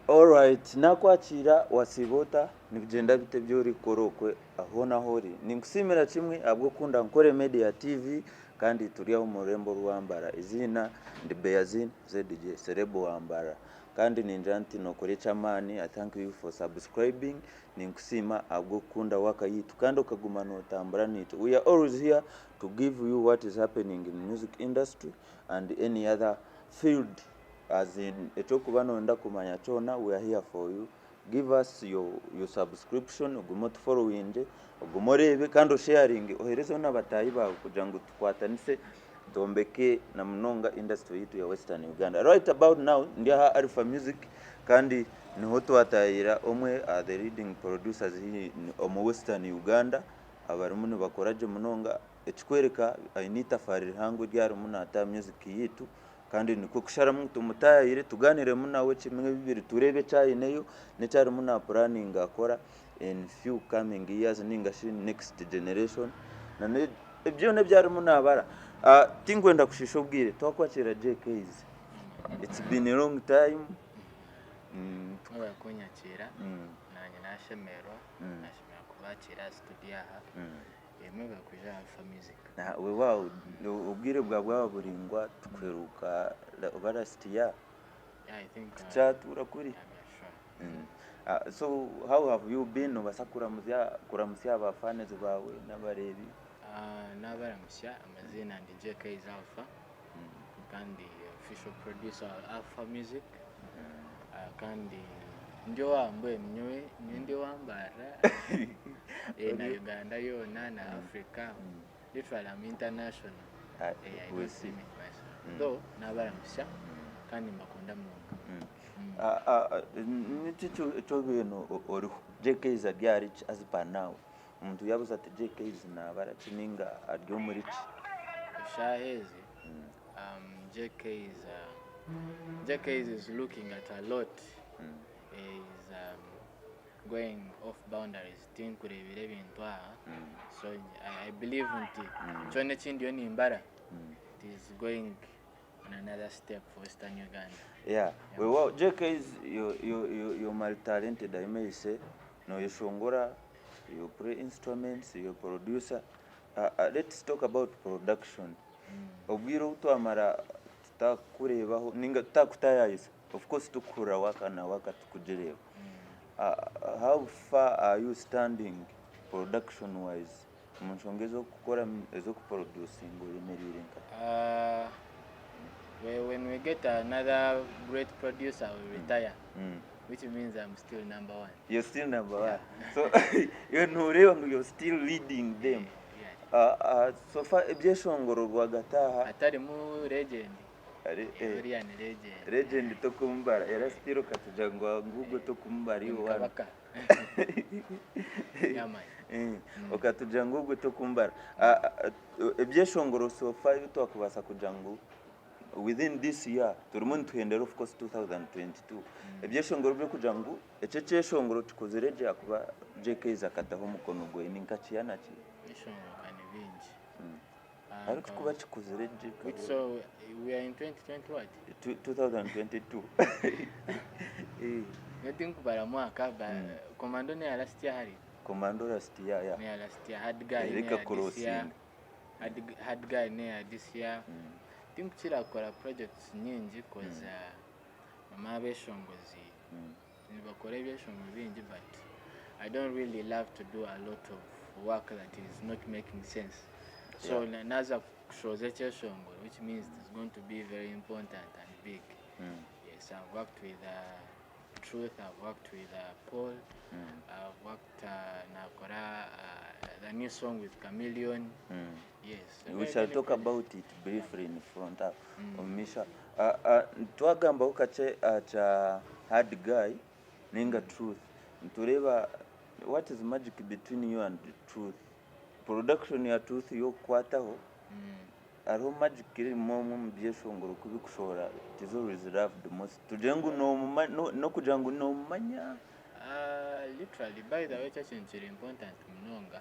Alright nakwakiira wasiiba ota? Nibigyenda bita ebi orikukora okwe hoona ahu ori? Ninkusiimira kimwe ahabw'okukunda Nkore Media TV kandi turi aha omu rurembo rwa Mbarara. Eiziina ndi Beyazin ZJ Celeb wa Mbarara kandi ningira nti nokora eky'amaani I thank you for subscribing ninkusiima ahabw'okukunda work yaitu kandi okaguma notambura naitwe. We are always here to give you what is happening in music industry and any other field as in ekyokuba noyenda kumanya kyona we are here for you give us your, your subscription ogume otufollowinge ogume oreebe kandi osharinge oherezeho na bataahi baawe kugira ngu tukwatanise twombeke na munonga industry yaitu ya western Uganda. Right about now ndi aha Alpha Music kandi niho twatahira omwe aha the leading producers omu western Uganda abarimu nibakora gye munonga ekikwereka aine itafaari rihango eri arimu naata aha music yaitu Kandi nikwo kusharamu ngu tumutaayayire tugaaniiremu nawe kimwe bibiri tureebe eki aineyo n'eki arimu naapuraaninga kukora in few coming years nainga shi next generation na byona ebi arimu naabara. Tinkwenda kushiisha obwire twakwakiira Jay Kayz. It's been a long time. Mwebare kunyakiira, naanye nashemererwa, nashemererwa kubakiira aha studio aha. Mwebare kwija aha Alpha Music. Weewaawo obwire bwaba bwaba buraingwa tukuheruka oba last year tukyatuura kuri. So how have you been? Nobaasa kuramutsya aba fans baawe n'abareebi? Nabaramutsya amaziina ndi JK's Alpha kandi official producer wa Alpha Music kandi ndi owa mbwenu nyowe ndi owa Mbarara na Uganda yoona na Africa literally am international I don't limit myself though nabaramutsya kandi nimbakunda munonga. Niki eki obaire oriho? JK's ari ahari ki as per now? Omuntu yaabuuza ati JK's naabara ki nainga ari omuri ki? Eshaaha ezi JK's, JK's is looking at a lot, is going off boundaries tinkureebera ebintu aha so I believe nti kyona eki ndiyo nimbara it is going on another step for Western Uganda. Yeah, weewaawo JK's you're multi-talented I may say, nooyeshongora, you play instruments, you're a producer. Let's talk about production. Obwire obu twamara tutakureebaho ninga tutakutaayaayisa, of course tukuhurira waaka na waaka tukugireeba. How far are you standing production wise omu nshonga ez'okukora ez'okuproducinga oyemereire nkahi? When we get another great producer, I will retire, which means I'm still number one. You're still number one. So iwe nooreeba ngu you're still leading them. So far ebyeshongoro rwagati aha. Hatarimu legend. Uriya ni legend. Legend tokumubara era still okatugira ngu ogwo tokumubara iwe waaba. Kabaka. Yeah man. Okatugira ngu ogwo tokumubara. Ebyeshongoro so far ebi twakubaasa kugira ngu within this year turimu nituhendera of course 2022 ebyeshongoro by'okugira ngu eki ekyeshongoro kikozire gye ahakuba JKs akataho omukono gwe ni nka kiha na kiha? Ebyeshongoro ka ni bingi. Hariho ekikuba kikozire gye. Which so we are in 2020 what? 2022. Nyowe tinkubara mwaka but Commando neya last year hari? Commando last year yeah. Neya last year, Hard Guy neya this year. Hard Guy neya this year. Tinkukira kukora projects nyingi coz mama abeshongozi nibakora ebyeshongoro bingi but I don't really love to do a lot of work that is not making sense. So naza kushohoza ekyeshongoro which means it is going to be very important and big. Yes, I've worked with Truth, I've worked with Paul, I've worked nakora the new song with Chameleone. Yes. We shall talk about it briefly in front aho omu maisho aho. Twagambaho kakye aha kya Hard Guy ninga Truth, nitureeba what is magic between you and Truth? Production ya Truth y'okukwataho, hariho magic erimu omwe omu byeshongoro ku birikushohora it is always loved most. Tugire ngu n'okugira ngu noomumanya? Literally by the way ekyo ekintu kiri important munonga,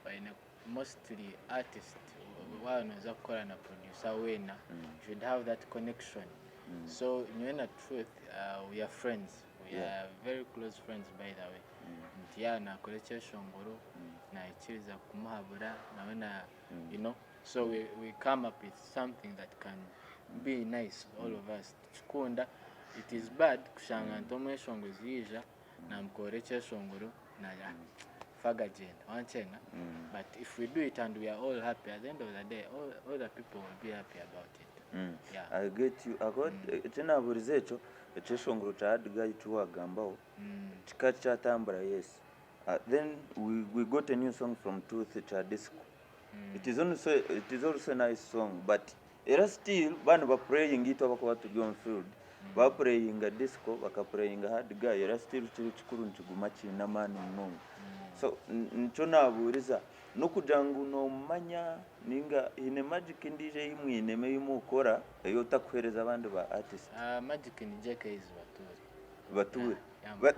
oine mostly artist waaba nooza kukora na producer weena, you should have that connection. So nyowe na Truth we are friends. We are very close friends by the way. Nti yaaba naakora ekyeshongoro, naikiriza kumuhabura nawe na you know so we, we come up with something that can be nice all of us tukikunda. It is bad kushanga nti omweshongozi yaija namukorera ekyeshongoro na fagagyenda wankyenga but if we do it and we are all happy at the end of the day all, all the people will be happy about it. Yeah. I get you. Ako eki naaburize ekyo ekyeshongoro kya Hard Guy eki waagambaho kikaba kyatambura yes. Then we, we got a new song from Truth kya Disco. It is also a nice song but era still ba nibapureyinga itwe abakuba turi omu field bapureyinga Disco bakapureyinga Hard Guy era still kiri kikuru nikiguma kiine amaani munonga. So nikyo naabuuriza n'okugira ngu noomanya ninga haine magic endiijo ei mwinemu ei mukukora ei otakuheereza abandi ba artist? Magic ni JKs Batuure. Batuure. Yeah, man.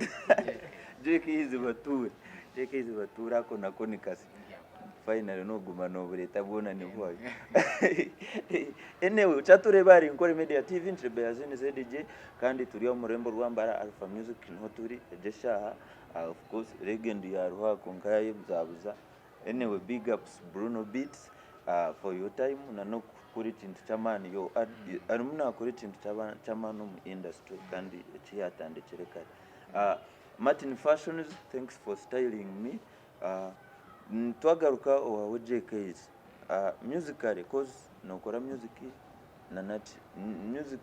JKs. JKs Batuure. JKs Batuure ako nako ni kasya. Finally noguma nobureeta bwona nibuhwayo. Anyway, okyatureeba ahari Nkore Media TV, nituri Yazini ZJ kandi turi omu rurembo rwa Mbara Alpha Music niho turi egi eshaaha. Of course legend yariho aha kwonka yayebuzabuza. Anyway, big ups Bruno Beats for your time na n'okukora ekintu ky'amaani. Yo arimu nakora ekintu ky'amaani omu industry kandi eki yatandikire kare. Martin Fashions, thanks for styling me. Twagaruka owaawe JKs, musically coz nokora music na naki, music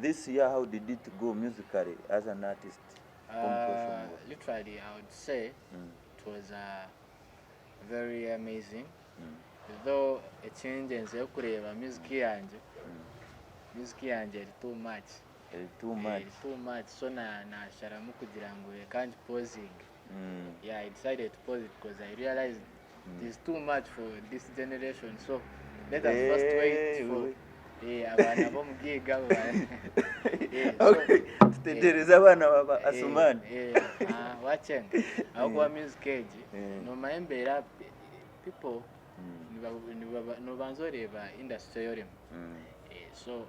this year how did it go musically as an artist? Literally I would say it was very amazing though ekingyenzireyo kureeba music yangye, music yangye eri too much. Eri too much. Eri too much so nasharamu kugira ngu reka ngipozinge. Yeah, I decided to pause it because I realized it is too much for this generation so let us first wait for abaana b'omugaiga so Okay, tutegyereze abaana baba Asumani. Ah, wakyenga ahabw'okuba music egi noomanya embeera people noobanza oreeba industry ei orimu. So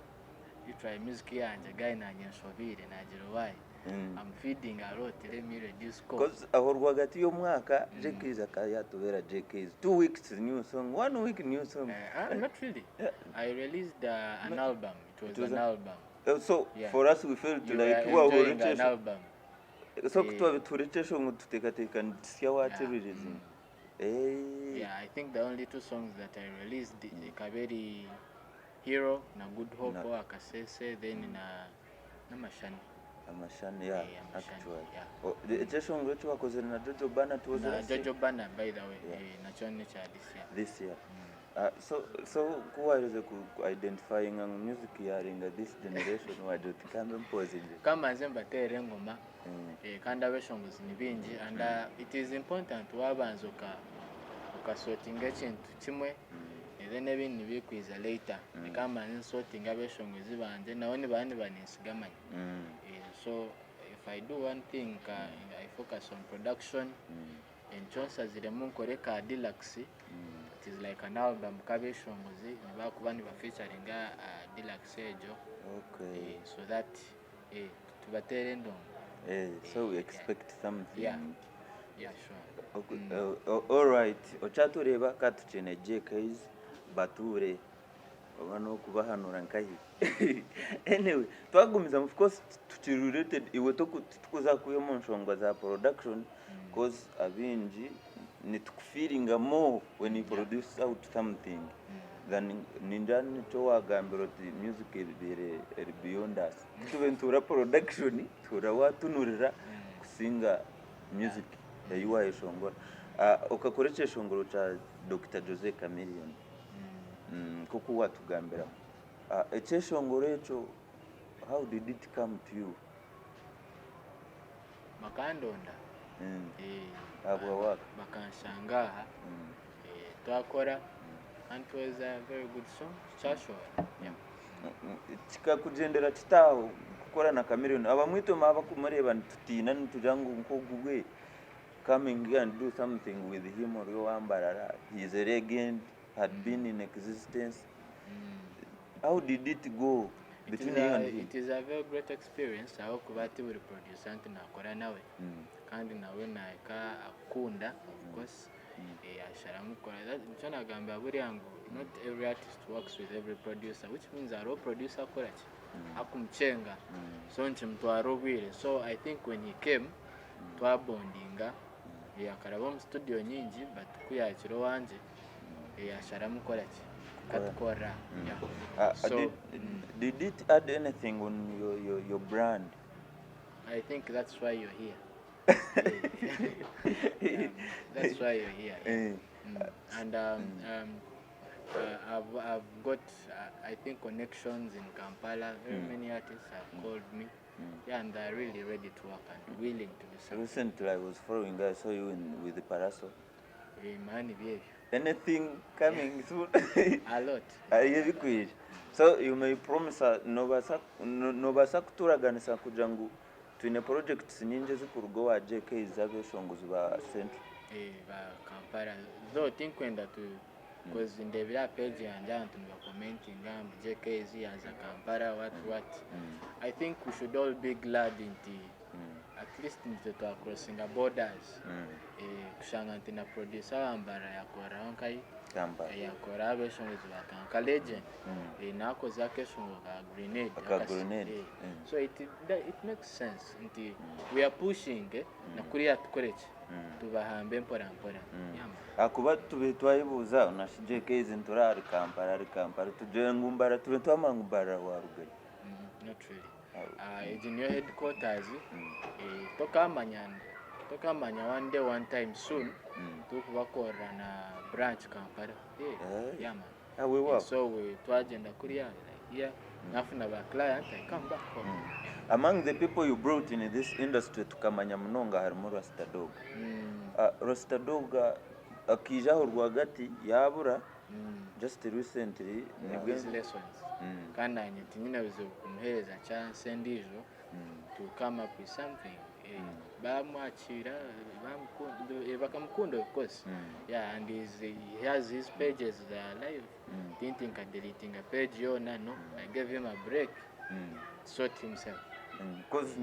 literally music yangye guy naanye nshobeire naagira why I'm feeding a lot let me reduce cost. Cause aho rwagati y'omwaka JKs akaba yatubeera JKs. 2 weeks new song, one week new song. Not really. I released an album. It was It was an album. So for us we felt You like were enjoying an album. So kutwabe turekesho ngu tuteekateeka nitusya wakiririzi. Yeah, I think the only two songs that I released ikaba eri Hero na Good Hope wa Kasese then na n'Amashani. Amashani, yeah. Amashani, Actually. yeah. Oh, ekyeshongoro eki bakozire na Jojo Bana it was Na last year? Jojo Bana by the way, nakyo nekya this year. This year. So kuwaherize ku identifying ngu music yarenga this generation wagira oti kambe mpozinge. Kamanze mbateere engoma kandi abeshongozi ni bingi and it is important wabanza okasortinga ekintu kimwe then ebindi nibikwiza later. Reka mbanze nsortinge abeshongozi bangye nabo nibaba nibaninsigamanya. So if I do one thing I focus on production enkyo nsaziremu nkore ka deluxe. It is like an album k'abeshongozi nibakuba nibafeaturinga deluxe egyo so that tubateere endongo. So we expect something. Yeah, sure. Okay, all right, okyatureeba katukyene JKs Batuure oba n'okubahanura nkahi. Anyway, twagumizamu of course tukiri related iwe titukuza kwiha omu nshonga za production cause abingi nitukufiiringa more when you produce out something than ningira nikyo wagambira oti music ebiire eri beyond us. Tube nituura production tuhurira watunurira kusinga music ei wayeshongora. Okakora ekyeshongoro kya Dr Jose Chameleone nk'oku watugambiraho. Ekyeshongoro ekyo how did it come to you? Bakandonda. Ahabwa waka. Bakanshanga aha twakora and it was a very good song kyashobora, yeah. Kikakugyendera kitaaho kukora na Chameleone? Abamwitwe abakumureba nitutiina nitugira ngu nk'ogu bwe coming here and do something with him ori owambarara, he is a legend, had been in existence. How did it go? It Between is you a, and him. it is a very great experience ahabw'okuba ti buri producer nti nakora nawe kandi nawe nahika akukunda of course eh, asharamu kukora. That- Nikyo nagambira buriya ngu not every artist works with every producer which means hariho producer akora ki akumucenga so nikimutwara obwire so I think when he came twabondinga eh, akaraba omu studio nyingi but ku yahikire owangye eh, asharamu kukora ki kukatukora yeah. So Did, did it add anything on your brand? I think that's why you're here. Yeah. That's why you're here. Yeah. And I've got, I think, connections in Kampala. Very many artists have called me. Yeah, and they're really ready to work and willing to do something. Recently, I was following, I saw you with the Paraso. Eh, man, byebyo. Anything coming soon? A lot. Hariyo ebikwije. So you may promise us, nobaasa kuturaganisa kugira ngu twine projects nyingi ezikuruga owa JK z'abeshongozi ba Central. Eh, ba Kampala. Though tinkwenda tu because ndebera aha page yangye abantu nibakomentinga mbu JKZ yaza Kampala what what. I think we should all be glad nti at least nitwe twacrossinga borders. Eh, kushanga nti na producer wa Mbarara yakoraho nkayi Kampala. yakora abeshongozi ba Kanka legend. Eh, nakoze akeshongo ka grenade. Aka grenade. So it makes sense nti we are pushing eh, na kuriya tukore ki tubahambe mpora mpora. Yeah, man. Akuba tube twayibuuza nashi JK ntura ari Kampala ari Kampala tugire ngu Mbarara tube twamanya ngu Mbarara warugayo. Not really. Egi niyo headquarters. Eh, tokamanya one day one time soon tukubakorera na branch Kampala. Yeah, yeah man. Ah, we Yeah, wabo. so we twagenda kuriya like here nafuna ba client I come back home. Among the people you brought in this industry tukamanya munonga harimu Rasta Dog. Rasta Dog akiija aho rwagati yabura just recently nibwo His lessons. Kandi nanye tinyine buzibu kumuhereza chance endijo to come up with something. Eh, bamwakira bamukunda eh, bakamukunda of course. Yeah, and he has his pages that are live. Didn't think I deleting a page yona no. I gave him a break. Sort himself. 'Cause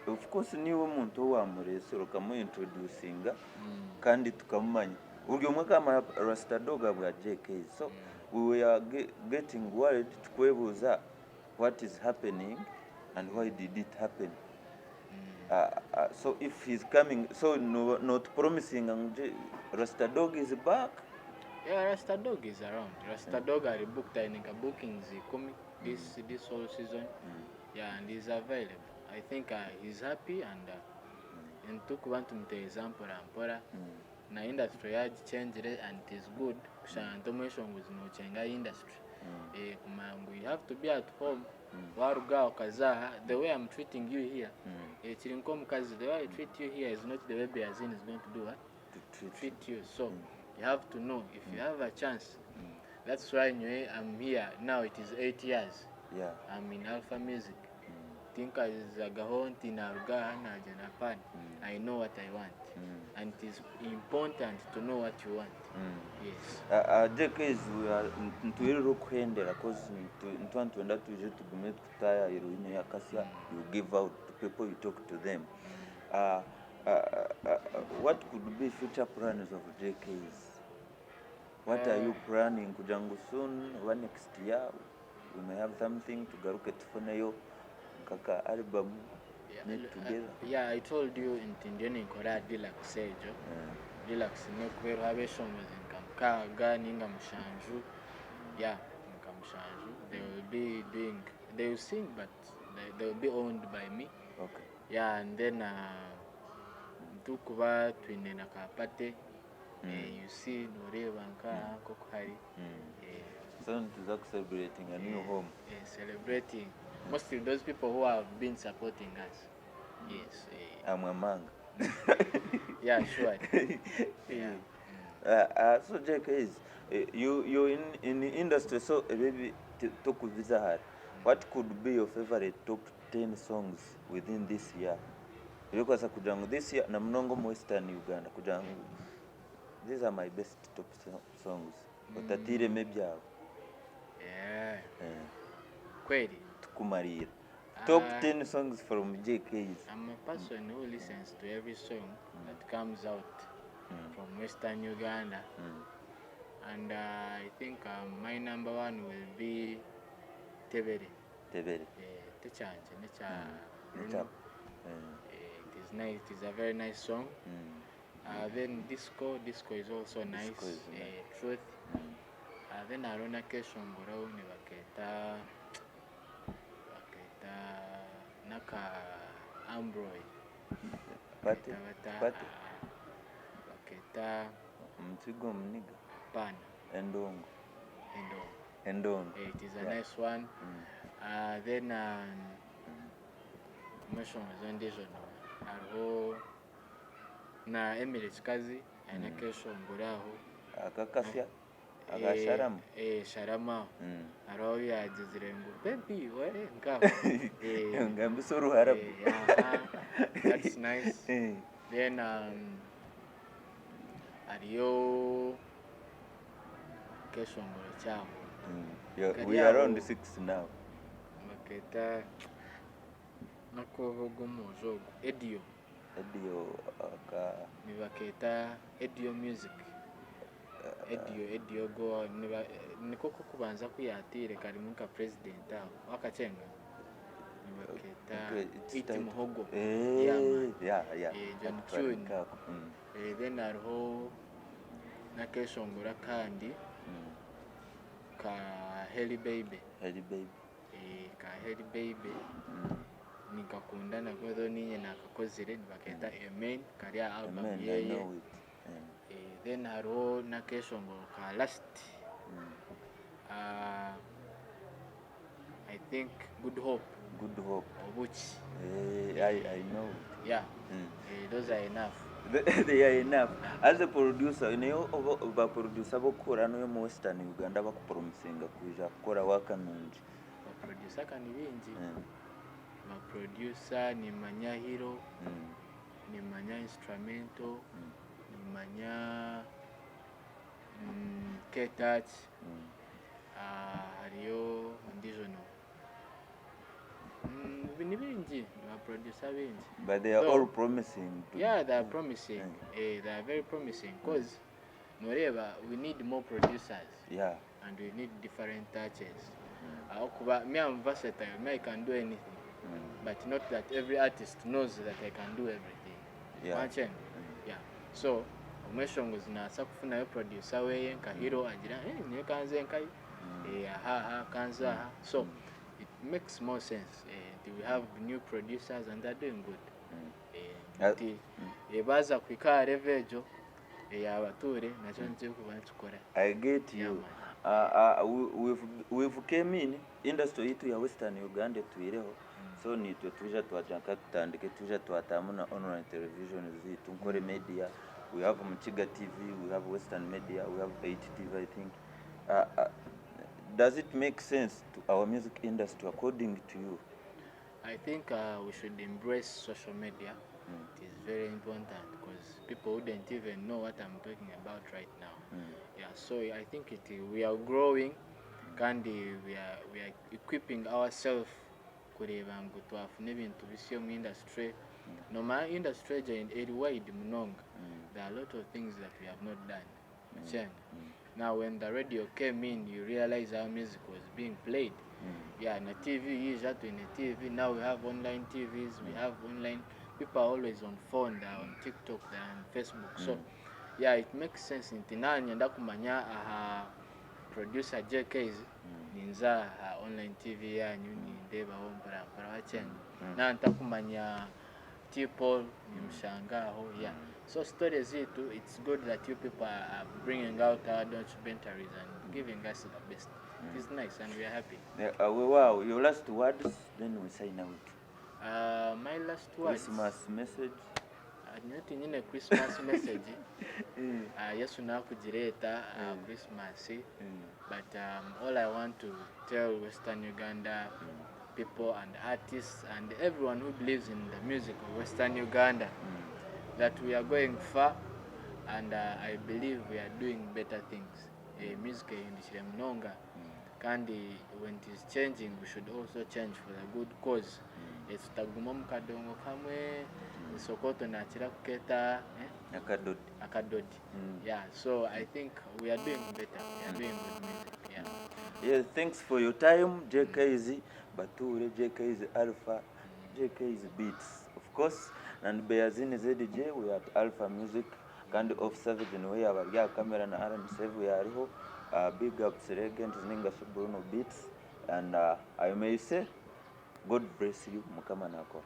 of course niwe muntu owamureesire okamuintroducinga kandi tukamumanya buri omwe akamanya Rasta Dog bwa JK so we were getting worried tukwebuuza what is happening and why did it happen. So if he's coming so no, not promising ngu Rasta Dog is back. Yeah, Rasta Dog is around. Rasta Dog ari booked aine nka bookings 10 this whole season. Yeah, and he's available. I think he's happy and ntukuba ntumuteeza mpora mpora na industry yagichangire and it is good kushanga nti omweshongozi nochenga industry eh, kumanya ngu you have to be at home waruga okazaha the way I'm treating you here eh, kiri nk'omukazi the way I treat you here is not the way Beazin is going to do what To treat treat you so you have to know if you have a chance. That's why nyowe I'm here now. It is 8 years I'm in Alpha Music. Tinkazagaho nti naruga aha nagyenda hapana. I know what I want and it is important to know what you want. Yes. JKs nitwirira okuhendera cause nituba nitwenda twije tugume tutayayira oine akasya you give out to people you talk to them. What could be future plans of JKs? What are you planning kugira ngu soon oba next year we may have something tugaruke tufuneyo nkaka album Yeah, made together? Yeah, I told you nti ndiyo ninkora deluxe egyo. Deluxe nekubeeraho abeshongozi nka mukaaga ninga mushanju. Yeah, nka mushanju. They will be doing, they will sing but they will be owned by me. Yeah, and then tukuba twine na ka party. Eh, you see noreeba nka nkoku hari. Eh, So nituza celebrating a new home. Eh, celebrating mostly those people who have been supporting us. Yes. Eh, I'm among. Yeah, sure. Yeah. So JKs, you in the industry, so maybe tokuviza hari. What could be your favorite top 10 songs within this year? Ebyokwasa kugira ngu this year na munonga omu Western Uganda kugira ngu these are my best top songs. Otatiremu ebyawe. Yeah. Eh. Kweli. Tukumariira. Top 10 songs from Jay Kayz. I'm a person who listens to every song that comes out from Western Uganda and I think my number one will be Tebere. Tebere. Eh, tekyangye nekya Nekya Bruno. Eh, it is nice, it is a very nice song. Then disco, disco is also nice. Disco is nice. Eh, truth. Then hariho n'akeshongoro nibakeeta bakeeta n'aka Ambroy. Party. Bakeeta bata Party. Bakeeta Omutsiga omuniga. Paana. Endongo. Endongo. Endongo. Eh, it is a nice one. Then omweshongozi ondiijo hariho na Emily Kikazi aine akeshongoro aho. Aka akasya aka Sharamu. Eh, Sharamu aho. Hariho ahu yaagizire ngu baby we nkaho. Eh, Ngambisa oruharabu. Eh, aha, that's nice. Then hariyo akeshongoro kyabo. Yeah, Kari we are aho. on six now. Bakeeta n'akooho g'omwojo ogu Edio. Edio aka Nibakeeta Edio Music. Edio Edio go niba niko kokubanza ku yatiire karimu nka president aho wakakyenga nibakeeta Okay, it's Eat tight. Muhogo. Eh, Yeah, man. yeah. Eh, John Actually, Tune. kako. Eh, then hariho n'akeshongoro akandi ka Heli Baby. Heli Baby. Eh, ka Heli Baby ninkakunda nako though ninye nakakozire nibakeeta Amen kari aha album Amen, I yeye. know it. Eh, then hariho n'akeshongoro ka last I think Good Hope. Good Hope. Obuki. Eh, I know it. Yeah. Eh, those are enough. They are enough. As a producer, niyo ba producer bokukora n'oyo mu Western Uganda bakupromisinga kwija kukora waka nungi. Ba producer ka ni bingi. Ba producer nimanya Hero, nimanya Instrumental, nimanya K-Touch, hariyo ondiijo no. Ni bingi, ba producer bingi. But they are So, all promising. To Yeah, they are promising. Eh, they are very promising because noreeba we need more producers and we need different touches. Ahakuba me I'm versatile, me I can do anything. But not that every artist knows that I can do everything. Wankyenga? Yeah. So omweshongozi naasa kufunayo producer weye nka Hero agira eh, nyowe kanze nkahi eh, aha aha kanze aha. So it makes more sense eh, nti we have new producers and they're doing good. Eh, nti eh, baaza kuhika aha level egyo eyaabatuure nakyo nikyo kuba nikikora. I get Yeah, you. man. We've came in industry yitu ya Western Uganda etwireho so nitwe twija twagira nka tutandike twija twatamu na online television ziitu Nkore Media, we have Mukiga TV, we have Western Media, we have 8 TV I think. Does it make sense to our music industry according to you? I think we should embrace social media. It is very important because people wouldn't even know what I'm talking about right now. Yeah, so I think we are growing kandi we are equipping ourselves kureeba ngu twafuna ebintu bisya omu industry. Nomanya industry egyo eri wide munonga. There are a lot of things that we have not done. Okyenga? Now when the radio came in, you realize how music was being played. Yeah, na TV yija twine TV. Now we have online TVs, we have online people are always on phone, they're on TikTok, they're on Facebook. So yeah, it makes sense nti nanyenda kumanya aha producer JKs ninza aha online TV yanyu nindeebaho mpora mpora wakyenga. Nantakumanya T-Paul nimushanga aho yeah. So stories zitu it's good that you people are bringing out our documentaries and giving us the best. It is nice and we are happy. Yeah, well, your last words, then we sign out. My last words. Christmas message. Nyowe nyine Christmas message. Yesu nakugireeta Christmas. But all I want to tell Western Uganda people and artists and everyone who believes in the music of Western Uganda that we are going far and I believe we are doing better things. Eh, music ehindukire munonga. Kandi when it is changing we should also change for the good coz tutaguma omu kadongo kamwe, Sokoto nakira kuketa eh? Akadodi. Akadodi. Yeah, so I think we are doing better, we are doing good music, yeah. Yes, thanks for your time, JKZ Bature, JKZ Alpha, JKZ Beats. Of course, and Beyazini ZJ, we are at Alpha Music, kandi Off Savage niwe yaaba ari aha camera na Aaron Save yariho. Big ups Regent ninga shi Bruno Beats and I may say God bless you, Mukama nakora.